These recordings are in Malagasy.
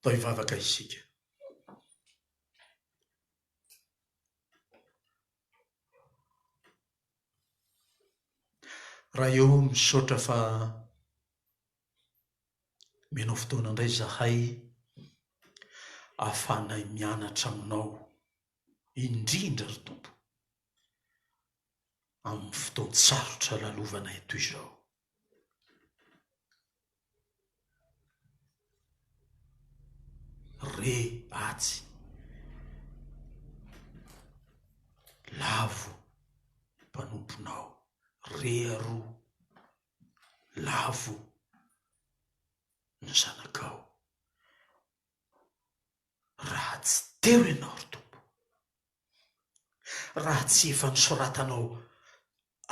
Atao hivavaka isika. Ray ô, misaotra fa omenao fotoana indray izahay ahafahanay mianatra aminao indrindra ry Tompo amin'ny fotoan-tsarotra lalovanay toy izao. Re atsy. Lavo mpanomponao. Re aroa. Lavo ny zanakao. Raha tsy teo ianao ry Tompo. Raha tsy efa nosoratanao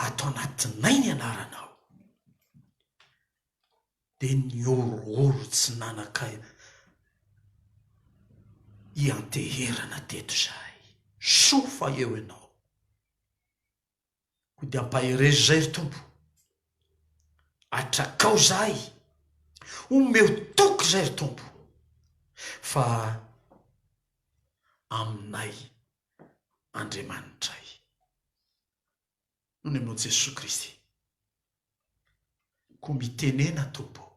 ato anatinay ny anaranao, dia nihorohoro tsy nanaka hianteherana teto izahay. Soa fa eo ianao. Koa dia ampaherezo izay ry Tompo. Atrakao izahay. Omeo toky izay ry Tompo. Fa aminay Andriamanitray. Noho ny aminao Jesoa Kristy. Koa mitenena Tompo ô,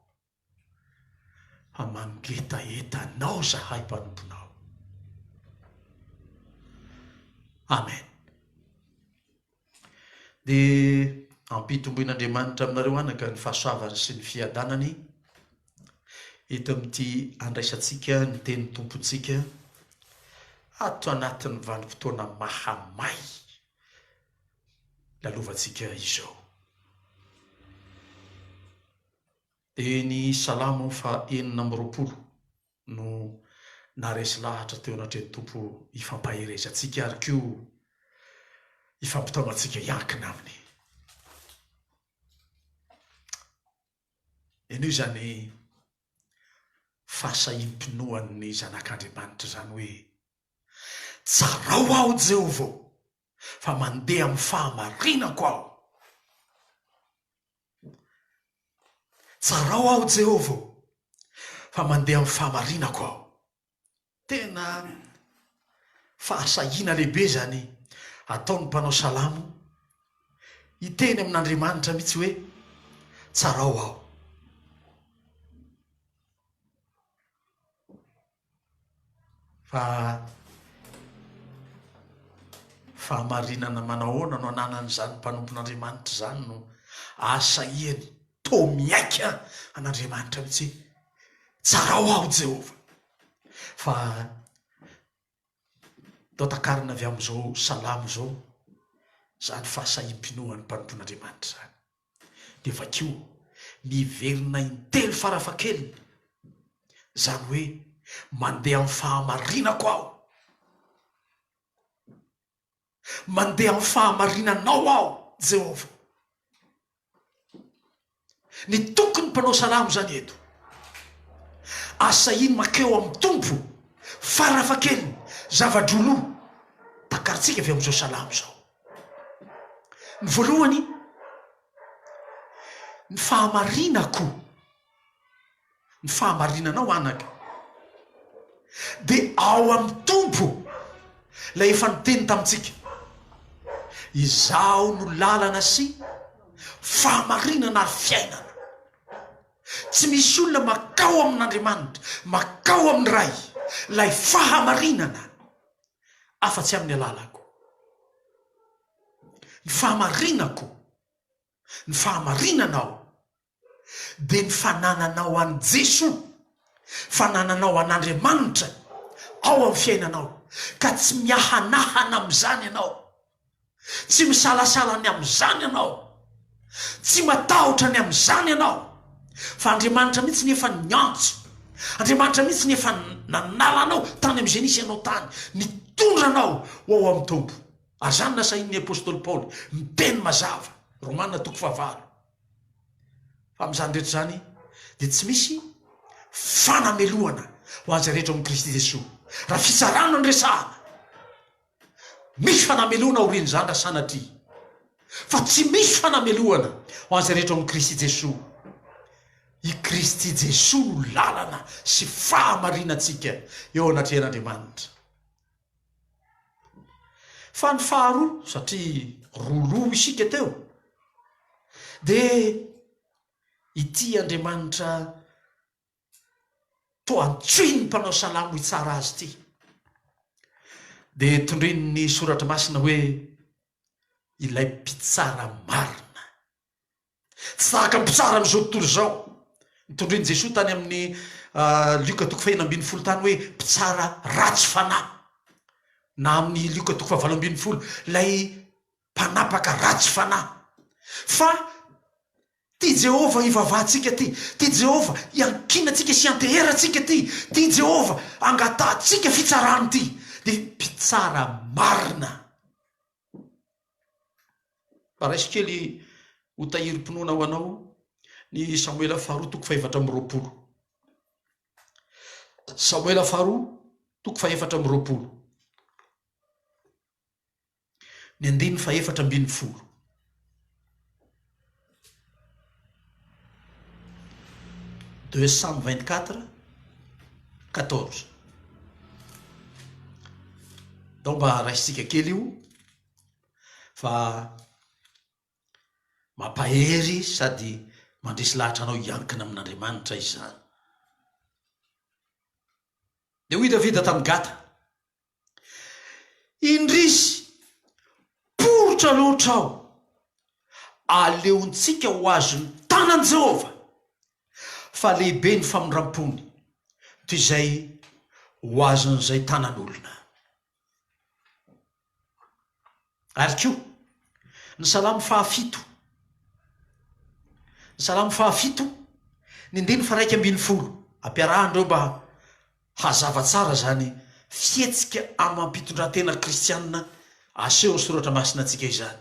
fa mangetaheta Anao zahay mpanomponao. Amen. Dia ampitomboin'Andriamanitra aminareo anaka ny fahasoavany sy ny fiadanany eto amin'ity andraisantsika ny tenin'ny Tompontsika ato anatin'ny vanim-potoana mahamay lalovantsika izao. Dia ny Salamo faha 26 no naharesy lahatra teo anatrehan'ny Tompo hifampaherezantsika ary koa hifampitaomantsika hiankina Aminy. Henoy izany fahasahiam-pinoan'ny zanak'Andriamanitra izany hoe, Tsarao aho Jehovah ô, fa mandeha amin'ny fahamarinako aho. Tsarao aho Jehovah ô, fa mandeha amin'ny fahamarinako aho. Tena fahasahiana lehibe izany ataon'ny mpanao salamo hiteny amin'Andriamanitra mihitsy hoe, Tsarao aho. Fa fahamarinana manahoana no ananan'izany mpanompon'Andriamanitra izany no ahasahiany toa mihaika an'Andriamanitra mihitsy hoe, Tsarao aho Jehovah. Fa toa takarina avy amin'izao salamo izao izany fahasahiam-pinoan'ny mpanompon'Andriamanitra izany. Dia vakio, miverina intelo farafahakeliny, izany hoe mandeha amin'ny fahamarinako aho. Mandeha amin'ny fahamarinanao aho, Jehovah. Ny tokin'ny mpanao salamo izany eto. Asahiany mankeo amin'ny Tompo, farafahakeliny, zava-droa loha, takarintsika avy amin'izao salamo izao. Ny voalohany, ny fahamarinako. Ny fahamarinanao anaka dia ao amin'ny Tompo ilay efa niteny tamintsika, Izaho no lalana sy fahamarinana ary fiainana. Tsy misy olona makao amin'Andriamanitra, makao amin'ny Ray, ilay fahamarinana, afa-tsy amin'ny alalako. Ny fahamarinako, ny fahamarinanao dia ny fanananao an'i Jesoa, fanananao an'Andriamanitra ao amin'ny fiainanao, ka tsy miahanahana amin'izany ianao, tsy misalasala ny amin'izany ianao, tsy matahotra ny amin'izany ianao, fa Andriamanitra mihitsy no efa niantso, Andriamanitra mihitsy no efa nanala anao tany amin'izay nisy anao tany, nitondra anao ho ao amin'ny Tompo. Ary izany nasahin'ny apostoly Paoly miteny mazava, Romana toko fahavalo. Fa amin'izany rehetra izany dia tsy misy fanamelohana ho an'izay rehetra ao amin'i Kristy Jesoa. Raha fitsarana no resahana, misy fanamelohana aorian'izany raha sanatria. Fa tsy misy fanamelohana ho an'izay rehetra ao amin'i Kristy Jesoa. I Kristy Jesoa no lalana sy fahamarinantsika eo anatrehan'Andriamanitra. Fa ny faharoa, satria roa loha isika teo, dia ity Andriamanitra toa antsoin'ny mpanao salamo hitsara azy ity. Dia tondroin'ny soratra masina hoe ilay mpitsara marina. Tsy tahaka ny mpitsara amin'izao tontolo izao. Notondroin'i Jesoa tany amin'ny Lioka toko fahenina ambinifolo tany hoe mpitsara ratsy fanahy. Na amin'ny Lioka toko fahavalo ambinifolo, ilay mpanapaka ratsy fanahy. Fa tia Jehovah hivavahantsika ity, tia Jehovah hiankinantsika sy hianteherantsika ity, tia Jehovah hangatahantsika fitsarana ity, dia mpitsara marina. Mba raiso kely ho tahirim-pinoana ho anao ny Samoela faharoa toko fahefatra amby 20. Samoela faharoa toko fahefatra amby 20. Ny andininy fahefatra ambin'ny folo. 224 14. Ndao mba raisintsika kely io fa mampahery sady mandresy lahatra anao hiankina amin'Andriamanitra izany. Dia hoy Davida tamin'i Gata, Indrisy, poritra loatra aho! Aleontsika ho azon'ny tanan'i Jehovah, fa lehibe ny famindram-pony toy izay ho azon'izay tanan'olona. Ary koa, ny Salamo fahafito, ny Salamo fahafito, ny andininy faharaika ambinifolo, ampiarahan'ireo mba Hazava tsara izany fihetsika amam-pitondrantena kristianina asehon'ny Soratra Masina antsika izany.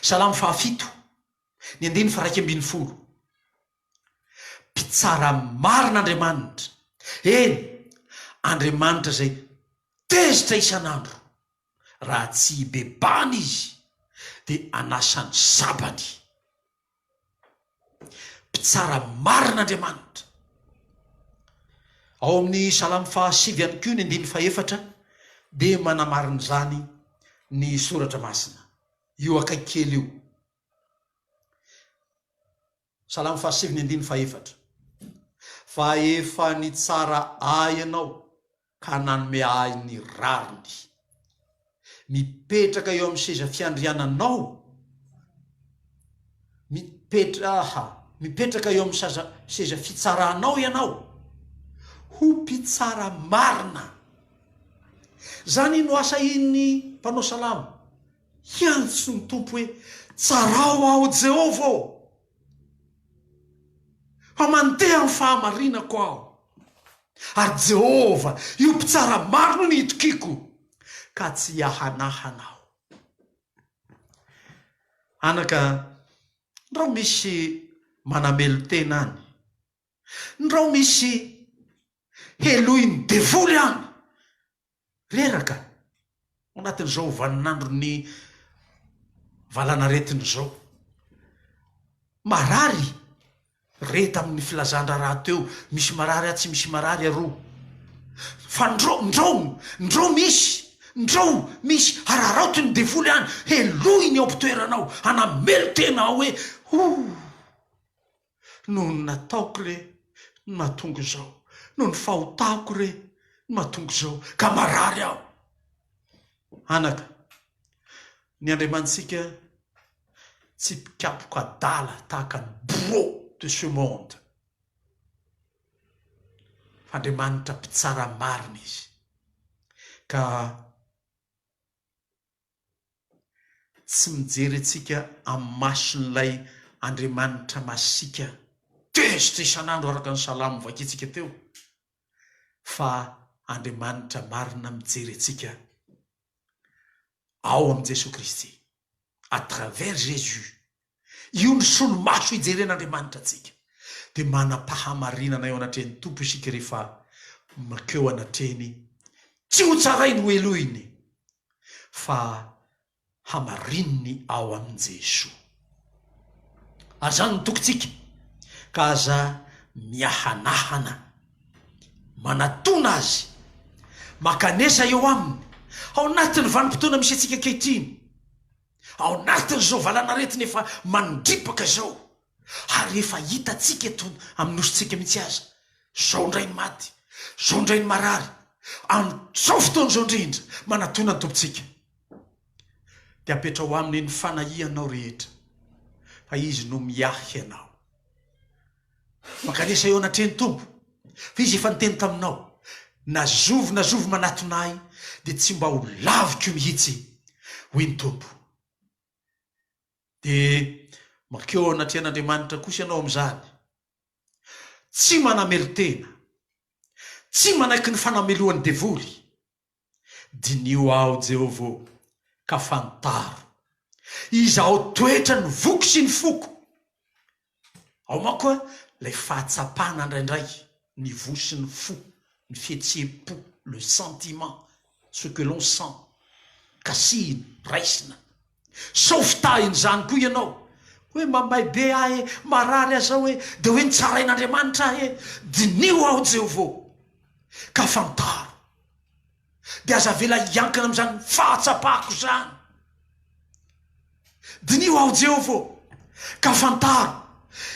Salamo fahafito, ny andininy faharaika ambinifolo. Mpitsara marina Andriamanitra, eny, Andriamanitra izay tezitra isan'andro, raha tsy hibebahana izy, dia hanasa ny sabany. Mpitsara marina Andriamanitra. Ao amin'ny Salamo fahasivy ihany koa ny andininy fahefatra dia manamarina izany ny soratra masina. Io akaiky kely io. Salamo fahasivy ny andininy fahefatra. Fa efa nitsara ahy ianao ka nanome ahy ny rariny. Mipetraka eo amin'ny seza fiandriananao, mipetraha, mipetraka eo amin'ny saza, seza fitsaranao ianao, ho mpitsara marina. Izany no asahin'ny mpanao salamo hiantso ny Tompo hoe, Tsarao aho, Jehovah ô! Fa mandeha amin'ny fahamarinako aho. Ary Jehovah, io Mpitsara marina io no itokiako, ka tsy hiahanahana aho. Anaka, ndrao misy manamelo-tena any, ndrao misy helohin'ny devoly any, Reraka ao anatin'izao vaninandron'ny valanaretina izao. Marary, re tamin'ny filazan-draharaha teo, misy marary atsy, misy marary aroa. Fa ndrao, ndrao, ndrao misy, ndrao misy, araraoty ny devoly any, helohiny ao am-pitoeranao, hanamelo-tena ao hoe, oh! Noho ny nataoko re no mahatonga izao, noho ny fahotako re no mahatonga izao, ka marary aho. Anaka, ny Andriamanitsika tsy mpikapoka adala tahaka ny bourreau de ce monde, fa Andriamanitra mpitsara marina Izy, ka Tsy mijery antsika amin'ny mason'ilay Andriamanitra masiaka tezitra isan'andro araka ny salamo novakintsika teo, fa Andriamanitra marina mijery antsika ao amin'i Jesoa Kristy, à travers Jésus. Io ny solomaso ijeren'Andriamanitra antsika. Dia manam-pahamarinana eo anatrehan'ny Tompo isika rehefa mankeo anatrehiny, tsy ho tsarainy ho helohiny, fa hamarininy ao amin'i Jesoa. Ary izany no tokintsika, ka aza. miahanahana. Manatona Azy. Mankanesa eo Aminy. Ao anatin'ny vanim-potoana misy antsika ankehitriny. Ao anatin'izao valan'aretina efa mandripaka izao. Ary efa hitantsika eto amin'ny nosintsika mihitsy aza. Izao indray ny maty. Izao indray ny marary. Amin'izao fotoana izao indrindra, manatona ny Tompontsika. Dia apetraho Aminy ny fanahianao rehetra, fa Izy no miahy anao. Mankanesa eo anatrehan'ny Tompo, fa Izy efa niteny taminao, Na zovy na zovy manatona Ahy, dia tsy mba ho laviko mihitsy, hoy ny Tompo. Dia mankeo eo anatrehan'Andriamanitra kosa ianao amin'izany. Tsy manamelo-tena, tsy manaiky ny fanamelohan'ny devoly. Diniho aho, Jehovah ô, ka fantaro. Izahao toetra ny voko sy ny foko. Ao manko ilay fahatsapana indraindray ny voa sy ny fo, ny fihetseham-po, le sentiment, ce que l'on sent, kasihina, raisina. Sao fitahin'izany koa ianao, hoe mamay be aho e, marary aho izao e, dia hoe nitsarain'Andriamanitra aho e. Diniho aho Jehovah ô, ka fantaro. Dia aza avela hiankina amin'izany fahatsapako izany. Diniho aho Jehovah ô, ka fantaro,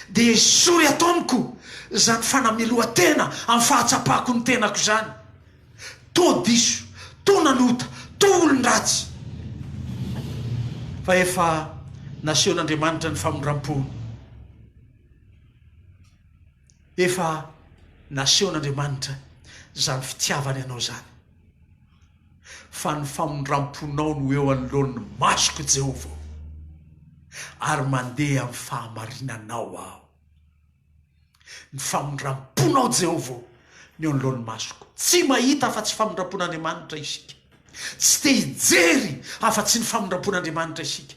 dia esory ato amiko izany fanamelohan-tena amin'ny fahatsapako ny tenako izany. Toa diso, toa nanota, toa olon-dratsy. Fa efa nasehon'Andriamanitra ny famindram-pony. Efa nasehon'Andriamanitra izany fitiavany anao izany. Fa ny famindram-ponao no eo anoloan'ny masoko, Jehovah ô, ary mandeha amin'ny fahamarinanao aho. Ny famindram-ponao, Jehovah ô, no eo anoloan'ny masoko. Tsy mahita afa-tsy famindram-pon'Andriamanitra isika. Tsy te hijery afa-tsy ny famindram-pon'Andriamanitra isika.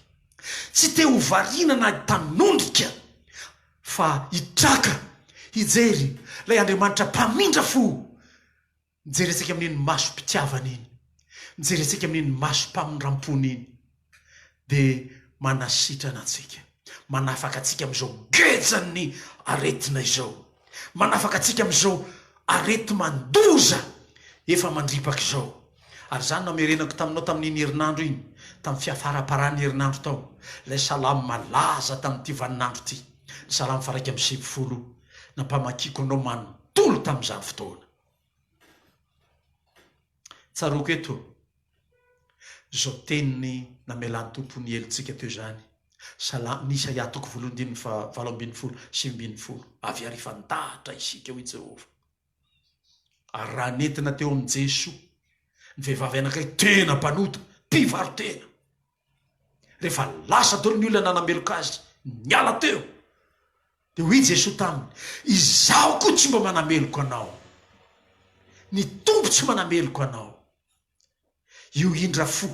Tsy te ho variana na hitanondrika fa hitraka hijery ilay Andriamanitra mpamindra fo. Mijery antsika amin'iny masom-pitiavana iny, mijery antsika amin'iny masom-pamindram-pony iny, dia manasitrana antsika, manafaka antsika amin'izao gejan'ny aretina izao, manafaka antsika amin'izao areti-mandoza efa mandripaka izao. Ary izany no namerenako taminao tamin'iny herinandro iny, tamin'ny fiafaramparan'ny herinandro tao, ilay salamo malaza tamin'ity vaninandro ity, ny salamo faha 91, nampamakiako anao manontolo tamin'izany fotoana. Tsaroako eto izao teniny namelan'ny Tompo ny helotsika teo izany, Salam, ny Isaia toko voalohany andininy faha 18 19, Avy ary hifandahatra isika, hoy Jehovah. Ary raha nentina teo amin'i Jesoa ny vehivavy anankiray tena mpanota, mpivaro-tena, rehefa lasa daholo ny olona nanameloka azy, niala teo, Dia hoy Jesoa taminy, Izaho koa tsy mba manameloka anao. Ny Tompo tsy manameloka anao. Io indra fo,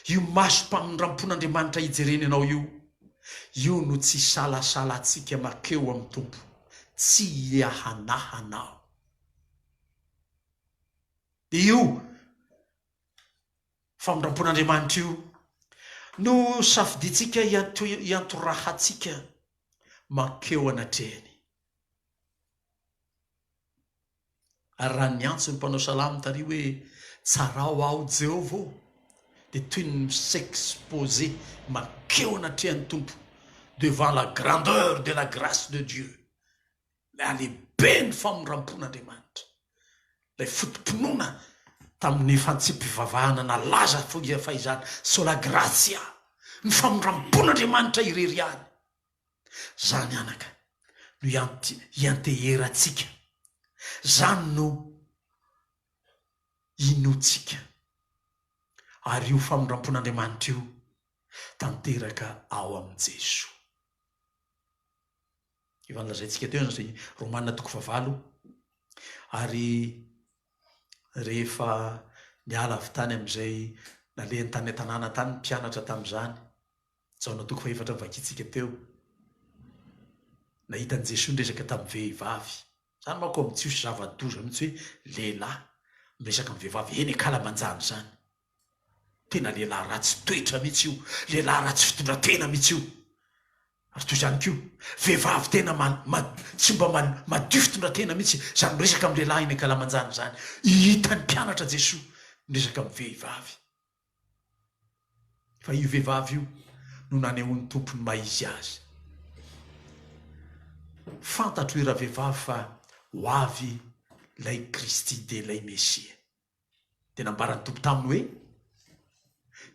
io masom-pamindram-pon'Andriamanitra ijereny anao io, io no tsy isalasalantsika makeo amin'ny Tompo, tsy hiahanahanao. Dia io famindram-pon'Andriamanitra io no safidintsika hiantorahantsika mankeo anatrehany. Ary raha niantso ny mpanao salamo tary hoe, Tsarao aho, Jehovah ô, dia toy ny mi-s'exposer mankeo anatrehan'ny Tompo, devant la grandeur de la grâce de Dieu. Ilay halehiben'ny famindram-pon'Andriamanitra, ilay foto-pinoana tamin'ny fantsipivavahana nalaza fahizany, sola gratia, ny famindram-pon'Andriamanitra irery ihany. Izany anaka no ianteherantsika, izany no inoantsika, ary io famindram-pon'Andriamanitra io tanteraka ao amin'i Jesoa. Efa nolazaintsika teo izany Romana toko fahavalo ary rehefa niala avy tany amin'izay nalehany tany an-tanàna tany ny mpianatra tamin'izany, Jaona toko fahefatra novakintsika teo, nahita an'i Jesoa niresaka tamin'ny vehivavy. Izany manko amin'ny Jiosy zava-doza mihitsy hoe lehilahy miresaka amin'ny vehivavy eny an-kalamanjana izany. Tena lehilahy ratsy toetra mihitsy io, lehilahy ratsy fitondran-tena mihitsy io. Ary toy izany koa, vehivavy tena tsy mba madio fitondran-tena mihitsy izany miresaka amin'ny lehilahy eny ankalamanjana izany. Hitan'ny mpianatra Jesoa miresaka amin'ny vehivavy. Fa io vehivavy io no nanehoan'ny Tompo ny maha izy azy. Fantatro hoy ravehivavy fa ho avy ilay Kristy dia ilay Mesia. Dia nambaran'ny Tompo taminy hoe,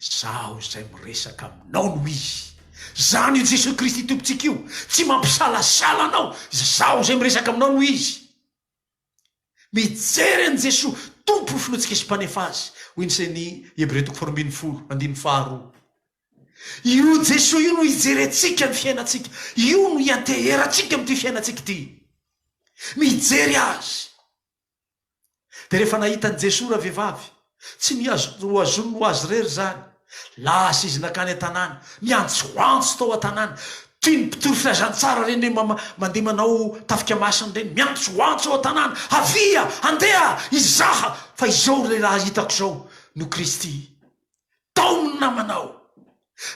Izaho izay miresaka aminao no Izy. Izany io Jesoa Kristy Tompontsika io, tsy mampisalasala anao, Izaho izay miresaka aminao no Izy. Mijery an'i Jesoa, Tompo finoantsika sy Mpanefa azy, hoy ny Ceni Hebreo toko faharoambinifolo, andininy faharoa. Io Jesoa io no ijerentsika ny fiainantsika, io no ianteherantsika amin'ity fiainantsika ity. Mijery Azy. Dia rehefa nahita an'i Jesoa ravehivavy, tsy nohazoniny ho azy irery izany. Lasa izy nankany an-tanàna, niantsoantso tao an-tanàna, toy ny mpitory filazantsara ireny hoe mandeha manao tafika masina ireny, miantsoantso ao an-tanàna, Avia, andeha hizaha fa izao lehilahy hitako izao no Kristy. Taomy ny namanao,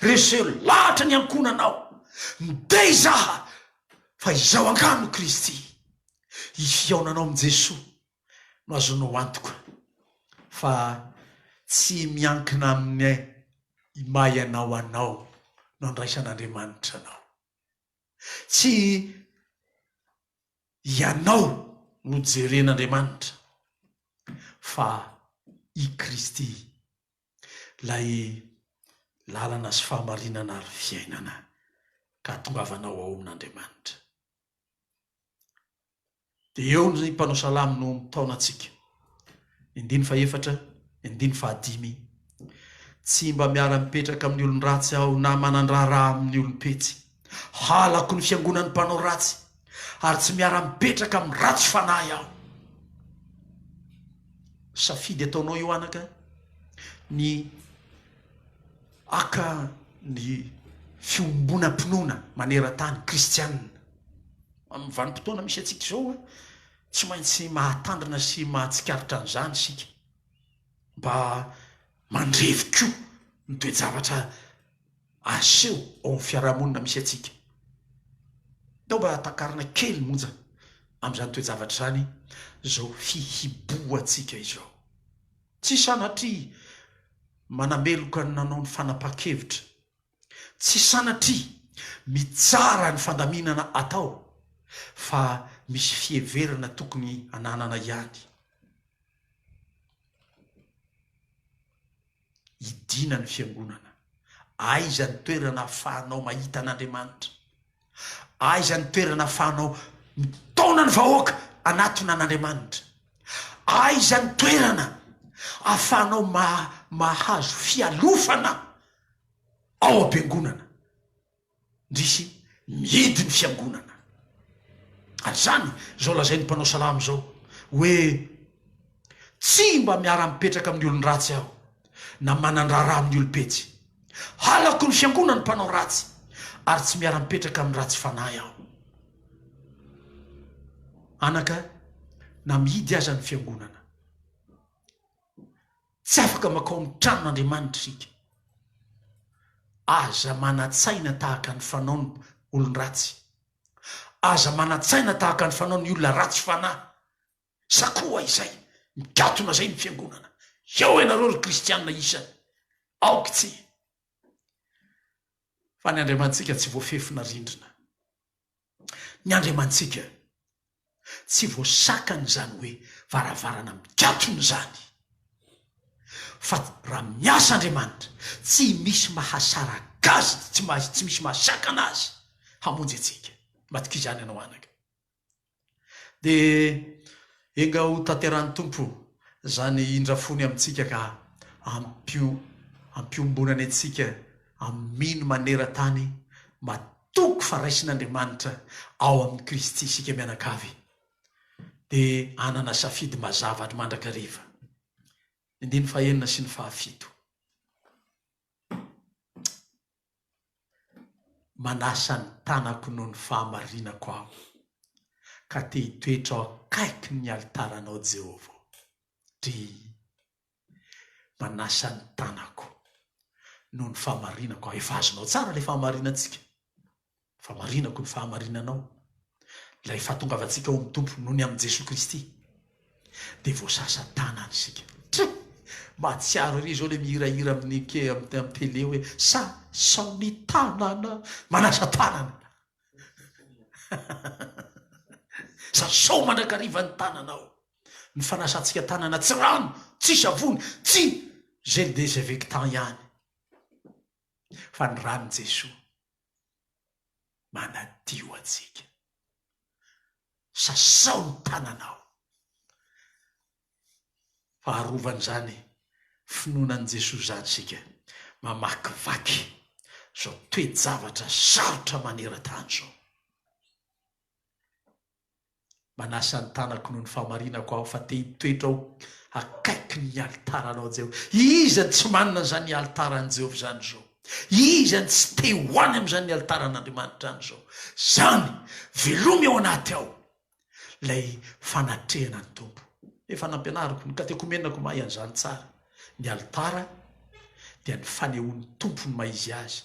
reseo lahatra ny ankohonanao, ndeha hizaha fa izao angaha no Kristy. Ny fihaonanao amin'i Jesoa no azonao antoka fa tsy miankina amin'ny maha ianao anao no andraisan'Andriamanitra anao. Tsy ianao no jeren'Andriamanitra fa i Kristy, ilay lalana sy fahamarinana ary fiainana ka hahatongavanao ao amin'Andriamanitra. Dia eo ny mpanao salamo no mitaona antsika. Ny andininy fahefatra, ny andininy fahadimy. Tsy mba miara-mipetraka amin'ny olon-dratsy aho na manan-draharaha amin'ny olom-petsy. Halako ny fiangonan'ny mpanao ratsy, ary tsy miara-mipetraka amin'ny ratsy fanahy aho. Safidy ataonao io anaka ny haka ny fiombonam-pinoana maneran-tany kristianina. Amin'ny vanim-potoana misy antsika izao, tsy maintsy mahatandrina sy mahatsikaritra an'izany isika mba mandrevy koa ny toe-javatra aseho ao amin'ny fiarahamonina misy antsika. Ndao mba takarina kely monja amin'izany toe-javatra izany izao fihibohantsika izao. Tsy sanatria manameloka ny nanao ny fanapahan-kevitra Tsy sanatria mitsara ny fandaminana atao fa misy fiheverana tokony ananana ihany. Hidiana ny fiangonana. Aiza ny toerana ahafahanao mahita an'Andriamanitra? Aiza ny toerana ahafahanao mitaona ny vahoaka hanatona an'Andriamanitra? Aiza ny toerana ahafahanao mahazo fialofana ao am-piangonana. Indrisy, mihidy ny fiangonana. Ary izany, izao lazain'ny mpanao salamo izao, hoe, Tsy mba miara-mipetraka amin'ny olon-dratsy aho, na manan-draharaha amin'ny olom-petsy. Halako ny fiangonan'ny mpanao ratsy, ary tsy miara-mipetraka amin'ny ratsy fanahy aho. Anaka, na mihidy aza ny fiangonana. Tsy afaka mankao amin'ny tranon'Andriamanitra isika. Aza manan-tsaina tahaka ny fanaon'ny olon-dratsy. Aza manan-tsaina tahaka ny fanaon'ny olona ratsy fanahy. Sakoa izay, mikatona izay ny fiangonana. Eo ianareo ry kristiana isany. Aoka tsy. Fa ny Andriamanitsika tsy voafefina rindrina. Ny Andriamanitsika tsy voasakana izany hoe varavarana mikatona izany. Fa raha miasa Andriamanitra, tsy misy mahasaraka Azy, tsy tsy misy mahasakana Azy hamonjy antsika. Matokia izany ianao anaka. Dia enga ho tanterahan'ny Tompo izany indra fony amintsika ka ampiombonany antsika amin'ny mino maneran-tany matoky fa raisin'Andriamanitra ao amin'i Kristy isika mianakavy dia hanana safidy mazava mandrakariva. Ny andininy fahenina sy ny fahafito. Manasa ny tanako noho ny fahamarinako aho, ka te hitoetra ao akaikin'ny alitaranao, Jehovah ô. Drii. Manasa ny tanako noho ny fahamarinako aho. Efa azonao tsara ilay fahamarinantsika. Fahamarinako ny fahamarinanao. Ilay fahatongavantsika ao amin'ny Tompo noho ny amin'i Jesoa Kristy dia voasasa tanana isika. Try! Mahatsiaro ery izao ilay mihirahira amin'ny ke amin'ny télé hoe sasao ny tanana, manasa tanana. Sasao mandrakariva ny tananao. Ny fanasantsika tanana tsy rano, tsy savony, tsy gel désinfectant ihany fa ny ran'i Jesoa. manadio antsika. Sasao ny tananao. Fa arovan'izany finoana an'i Jesoa izany isika mamakivaky izao toe-javatra sarotra maneran-tany izao. Manasa ny tanako noho ny fahamarinako aho fa te hitoetra ao akaikin'ny alitaranao Jehovah. Iza no tsy manana an'izany alitaran'i Jehovah izany izao? Iza no tsy te ho any amin'izany alitaran'Andriamanitra any izao? Izany, velomy ao anaty ao ilay fanatrehana ny Tompo. Efa nampianariko, ny katekomenako mahay an'izany tsara. Ny alitara dia ny fanehoan'ny Tompo ny maha izy azy,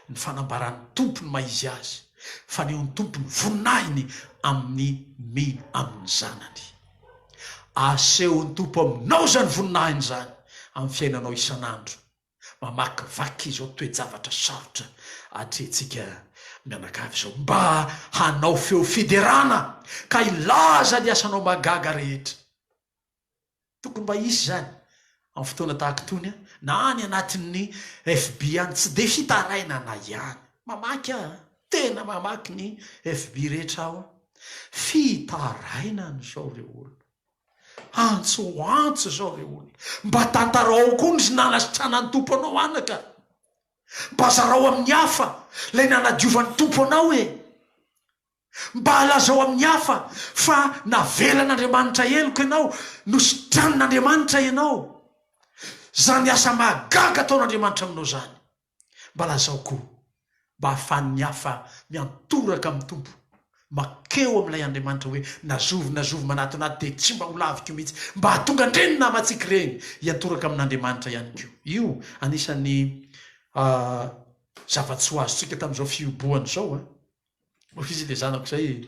ny fanambaran'ny Tompo ny maha izy azy, fanehoan'ny Tompo ny voninahiny amin'ny mino amin'ny zanany. Asehon'ny Tompo aminao izany voninahiny izany amin'ny fiainanao isan'andro. Mamakivaky izao toe-javatra sarotra atrehintsika mianakavy izao mba hanao feo fiderana ka hilaza ny asanao mahagaga rehetra. Tokony mba hisy izany amin'ny fotoana tahaka itony na any anatin'ny FB any, tsy dia fitarainana ihany. Mamaky aho an! Tena mamaky ny FB rehetra aho an! Fitarainana izao ry olona. Antso ho antso izao ry olona. Mba tantarao koa ny nanasitranan'ny Tompo anao anaka. Mba zarao amin'ny hafa ilay nanadiovan'ny Tompo anao e! Mba lazao amin'ny hafa fa navelan'Andriamanitra heloka ianao, nositranin'Andriamanitra ianao. Izany asa mahagaga ataon'Andriamanitra aminao izany. Mba lazao koa mba hahafahan'ny hafa miantoraka amin'ny Tompo, makeo amin'ilay Andriamanitra hoe na zovy na zovy manatona ahy dia tsy mba ho laviko mihitsy. Mba hahatonga an'ireny namantsika ireny hiantoraka amin'Andriamanitra ihany koa. Io anisan'ny zava-tsoa azontsika tamin'izao fihobohana izao an! Hoy izy ilay zanako izay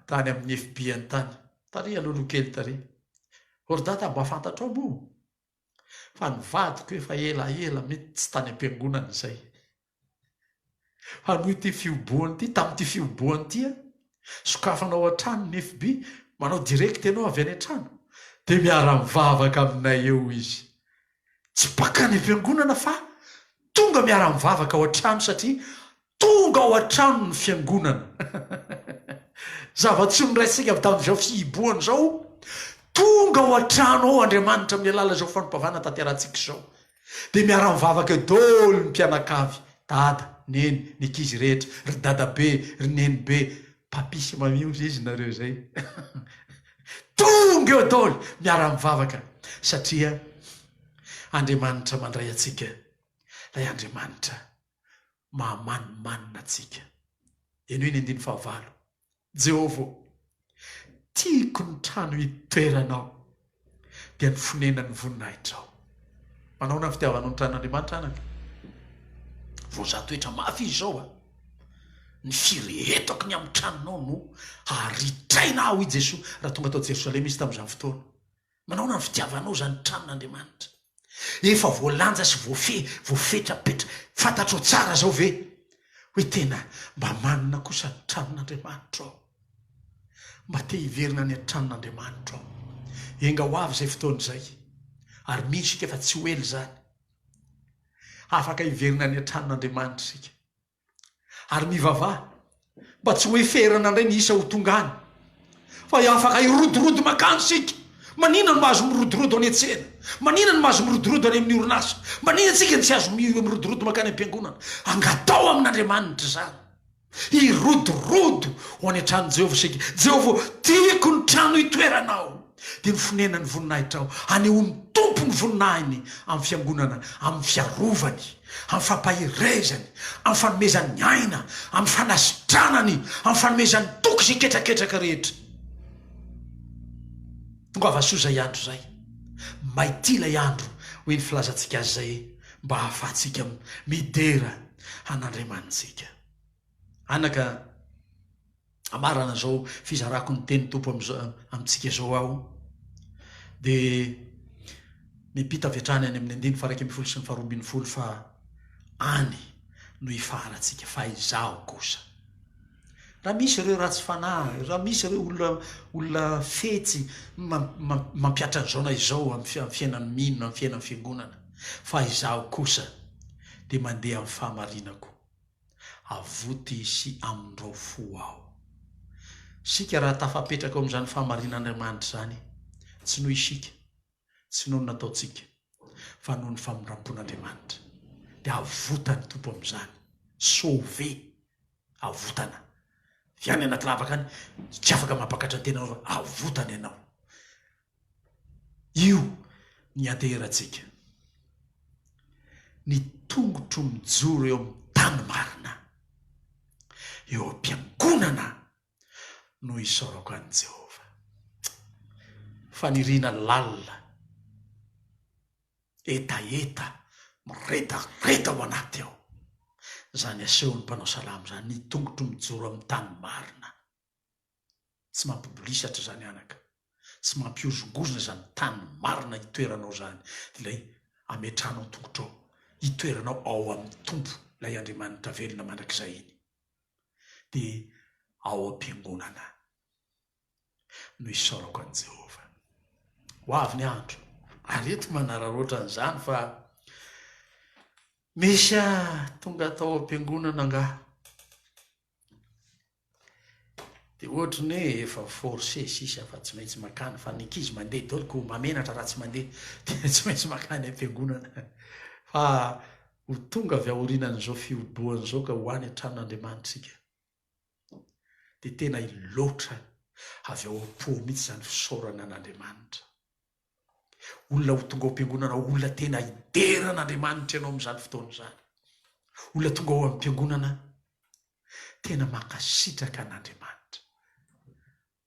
tany amin'ny FBI tany. Tary aloha kely tary. Ô ry dada mba fantatrao moa fa ny vadiko efa elaela mety tsy tany am-piangonana izay. Fa noho ity fihobohana ity, tamin'ity fihobohana ity an, sokafanao an-trano ny FBI, manao direct ianao avy any an-trano, dia miara-mivavaka aminay eo izy. Tsy mpakany am-piangonana fa tonga miara-mivavaka ao an-trano satria tonga ao an-trano ny fiangonana. Zava-tsoa noraisintsika avy tamin'izao fihibohana izao, tonga ao an-trano ao Andriamanitra amin'ny alalan'izao fanompoavana tanterahantsika izao. Dia miara-mivavaka eo daholo ny mpianakavy, dada, neny, ny ankizy rehetra, ry dadabe, ry nenibe, papi sy mamie hozy izy nareo izay. Tonga eo daholo miara-mivavaka satria Andriamanitra mandray antsika, ilay Andriamanitra mahamanimanina antsika. Henoy ny andininy fahavalo. Jehovah ô, tiako ny trano itoeranao, dia ny fonenan'ny voninahitrao. Manahoana ny fitiavanao ny tranon'Andriamanitra anaka? Voazaha toetra mafy izy izao a! Ny firehetako ny amin'ny tranonao no haharitraina ahy, hoy Jesoa, raha tonga tao Jerosalema izy tamin'izany fotoana. Manahoana ny fitiavanao izany tranon'Andriamanitra? Efa voalanja sy voafehy, voafetrapetra, fantatrao tsara izao ve hoe tena mba manina kosa ny tranon'Andriamanitra ao? Mba te hiverina any an-tranon'Andriamanitra aho. Enga ho avy izay fotoana izay, ary mino isika fa tsy ho ela izany. Afaka hiverina any an-tranon'Andriamanitra isika. Ary mivavaha mba tsy ho heferana indray ny isa ho tonga any, fa afaka hirodorodo mankany isika. Manina no mahazo mirodorodo any an-tsena? Manina no mahazo mirodorodo any amin'ny orinasa? Manina isika no tsy azo mirodorodo mankany am-piangonana? Angataho amin'Andriamanitra izany. Hirodorodo ho any an-tranon'i Jehovah isika. Jehovah ô, tiako ny trano itoeranao, dia ny fonenan'ny voninahitrao. Anehoan'ny Tompo ny voninahiny amin'ny fiangonana, amin'ny fiarovany, amin'ny fampaherezany, amin'ny fanomezany aina, amin'ny fanasitranany, amin'ny fanomezany toky izay ketraketraka rehetra. Tongava soa izay andro izay. Maity ilay andro, hoy ny filazantsika azy izay, mba hahafahantsika midera an'Andriamanitsika. Anaka. Hamarana izao fizarako ny tenin'ny Tompo amin'izao amintsika izao aho dia miampita avy hatrany any amin'ny andininy faha 11 sy ny faha 12 fa any no hifaharantsika fa izaho kosa. Raha misy ireo ratsy fanahy, raha misy ireo olona olona fetsy mampihatra an'izao na izao amin'ny fiainan'ny mino na amin'ny fiainan'ny fiangonana, fa izaho kosa dia mandeha amin'ny fahamarinako. Avoty sy amindrao fo aho. Isika raha tafapetraka ao amin'izany fahamarinan'Andriamanitra izany, tsy noho isika, tsy noho ny nataontsika, fa noho ny famindram-pon'Andriamanitra, dia avotan'ny Tompo amin'izany, sauver, avotana. Avy any anaty lavaka any, tsy afaka mampakatra ny tenanao fa avotana ianao. Io ny ianteherantsika. Ny tongotro mijoro eo amin'ny tany marina, eo am-piangonana no isaorako an'i Jehovah. Faniriana lalina, hetaheta miredareda ao anaty ao, izany asehon'ny mpanao salamo izany, ny tongotro mijoro amin'ny tany marina. Tsy mampibolisatra izany anaka, tsy mampihozongozona izany tany marina itoeranao izany, ilay ametrahanao ny tongotrao, itoeranao ao amin'ny Tompo, ilay Andriamanitra velona mandrakizay iny. Dia ao am-piangonana no isaorako an'i Jehovah. Ho avy ny andro, ary eto manararaotra an'izany fa misy tonga tao am-piangonana angaha. Dia ohatry ny hoe efa forcé sisa fa tsy maintsy makany fa ny ankizy mandeha daholo ko mahamenatra raha tsy mandeha dia tsy maintsy makany am-piangonana fa ho tonga avy aorianan'izao fihobohana izao ka ho any an-tranon'Andriamanitra isika dia tena hiloatra avy ao am-po mihitsy izany fisaorana an'Andriamanitra. Olona ho tonga ao am-piangonana, olona tena hidera an'Andriamanitra ianao amin'izany fotoana izany. Olona tonga ao am-piangonana tena mankasitraka an'Andriamanitra.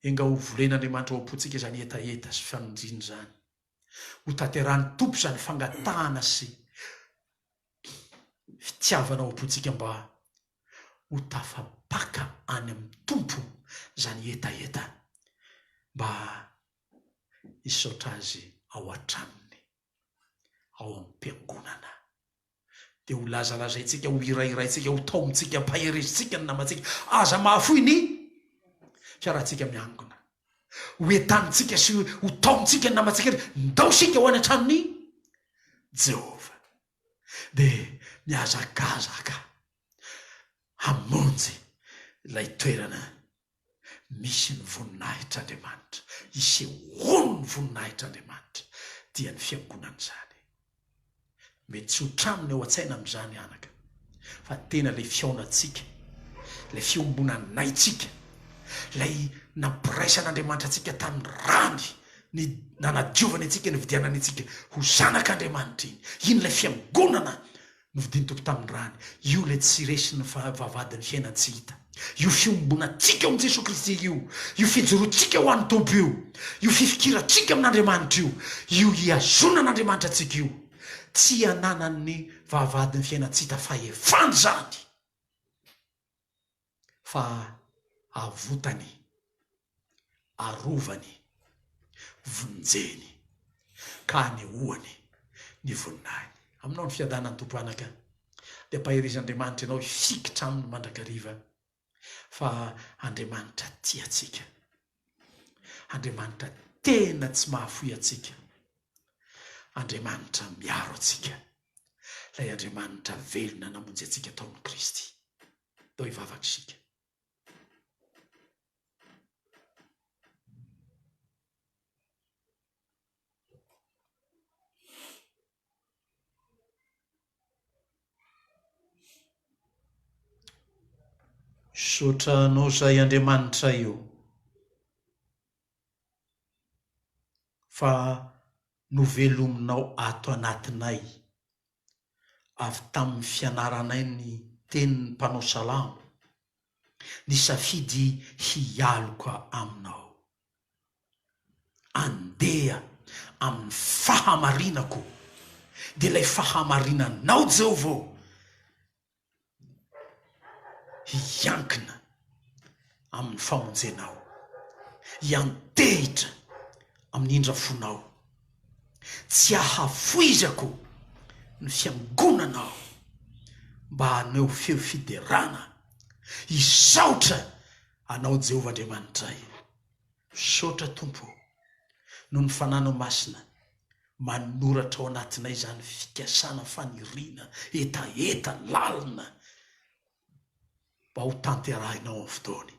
Enga ho volen'Andriamanitra ao am-pontsika izany hetaheta sy faniriana izany. Ho tanterahan'ny Tompo izany fangatahana sy fitiavana ao am-pontsika mba ho tafapaka any amin'ny Tompo izany hetaheta mba hisaotra Azy ao an-tranony, ao am-piangonana. Dia ho lazalazaintsika, ho hirahiraintsika, ho taomintsika, ampaherezintsika ny namantsika. Aza mahafoy ny fiarahantsika miangona. Ho entanintsika sy ho taomintsika ny namantsika, ndao isika ho any an-tranon'i Jehovah. Dia mihazakazaka hamonjy ilay toerana misy ny voninahitr'Andriamanitra, isehoan'ny voninahitr'Andriamanitra, dia ny fiangonana izany. Mety tsy ho trano ny ao an-tsaina amin'izany anaka, fa tena ilay fihaonantsika, ilay fiombonanaintsika, ilay nampiraisan'Andriamanitra antsika tamin'ny rany, ny nanadiovany antsika, nividianany antsika ho zanak'Andriamanitra iny. Iny ilay fiangonana Novidian'ny Tompo tamin'ny rany. Io ilay tsy resin'ny vavahadin'ny fiainan-tsy hita. Io fiombonantsika ao amin'i Jesoa Kristy io, io fijoroantsika ho an'ny Tompo io, io fifikirantsika amin'Andriamanitra io, io hihazonan'Andriamanitra antsika io, tsy ananan'ny vavahadin'ny fiainan-tsy hita fahefana izany, fa avotany. arovany, vonjeny, ka anehoany ny voninahiny. Aminao ny fiadanan'ny Tompo anaka, dia ampaherez'Andriamanitra ianao hifikitra aminy mandrakariva, fa Andriamanitra tia antsika, Andriamanitra tena tsy mahafoy antsika, Andriamanitra miaro antsika, ilay Andriamanitra velona namonjy antsika tao amin'i Kristy. Ndao hivavaka isika. Misaotra anao zahay Andriamanitray ô, fa novelominao ato anatinay avy tamin'ny fianaranay ny tenin'ny mpanao salamo, nisafidy hialoka aminao. Andeha amin'ny fahamarinako, dia ilay fahamarinanao Jehovah ô, hiankina. Amin'ny famonjenao. Hiantehitra amin'ny indra fonao. Tsy hahafoizako ny fiangonanao mba haneho feo fiderana hisaotra Anao Jehovah Andriamanitray. Misaotra Tompo ô, noho ny Fananao Masina manoratra ao anatinay izany fikasana, faniriana, hetaheta lalina mba ho tanterahinao amin'ny fotoany.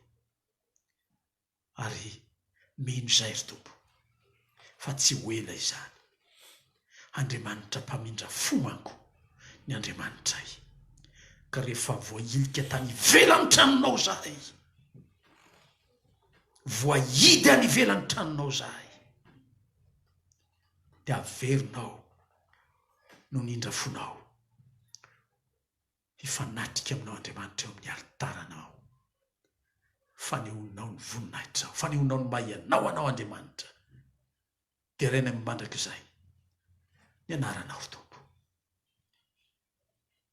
Ary mino izahay ry Tompo fa tsy ho ela izany. Andriamanitra mpamindra fo manko ny Andriamanitray. Ka rehefa voahilika tany ivelan'ny tranonao izahay, voahidy any ivelan'ny tranonao izahay, dia averinao no nindra fonao. Hifanatrika aminao Andriamanitra eo amin'ny alitaranao. Fanehoanao ny voninahitrao, fanehoanao ny maha ianao anao Andriamanitra. Deraina amin'ny mandrakizay ny anaranao ry Tompo.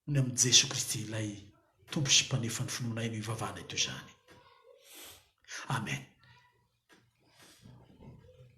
Ny amin'i Jesoa Kristy ilay Tompo sy Mpanefa ny finoanay no ivavahanay toy izany. Amen.